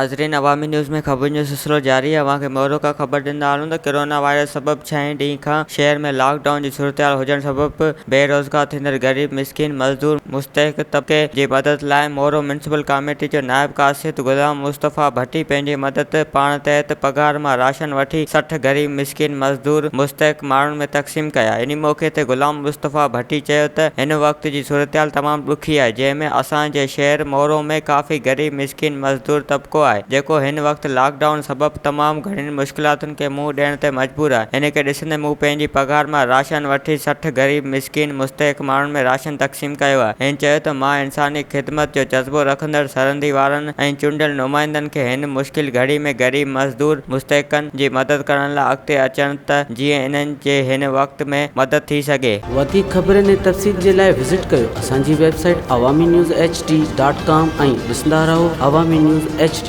ناظرين عوامي نيوز ۾ خبرن جو سلسلو جاري آهي اوهان کي مورو کان خبر ڏيندا هلون ته ڪرونا وائرس سبب ڇهين ڏينهن کان شهر ۾ لاڪ ڊائون جي صورتحال هجڻ سبب بي روزگار ٿيندڙ غريب مسڪين مزدور مستحق طبقي جي مدد لاء مورو ميونسپل ڪاميٽي جو نائب قاصد غلام مصطفيٰ ڀٽي پنهنجي مدد پاڻ تحت پگهار مان راشن وٺي 60 غريب مسڪين مزدور مستحق ماڻهن ۾ تقسيم ڪيا انهي موقعي تي غلام مصطفيٰ ڀٽي چيو ته هن وقت جي صورتحال تمام ڏکي آهي جنهن ۾ اسان جي شهر مورو ۾ ڪافي غريب مسڪين مزدور طبقو آهي جيڪو هن وقت لاڪ ڊائون سبب تمام گهڻين مشڪلاتن کي منهن ڏيڻ تي مجبور آهي ان کي ڏسندي مون پنهنجي پگهار مان راشن وٺي 60 غريب مسڪين مستحق ماڻهن ۾ راشن تقسيم ڪيو آهي هن چيو ته مان انساني خدمت جو جذبو رکندڙ سرندي وارن ۽ چونڊيل نمائندن کي هن مشڪل گهڙي ۾ غريب مزدور مستحقن جي مدد ڪرڻ لاء اڳتي اچڻ ته جيئن انهن جي هن وقت ۾ مدد ٿي سگهي. وڌيڪ خبرن ۽ تفصيل جي لاء وزٽ ڪيو اسان جي website Awami news H D dot com ۽ ڏسندا رهو عوامي نيوز ايڇ ڊي.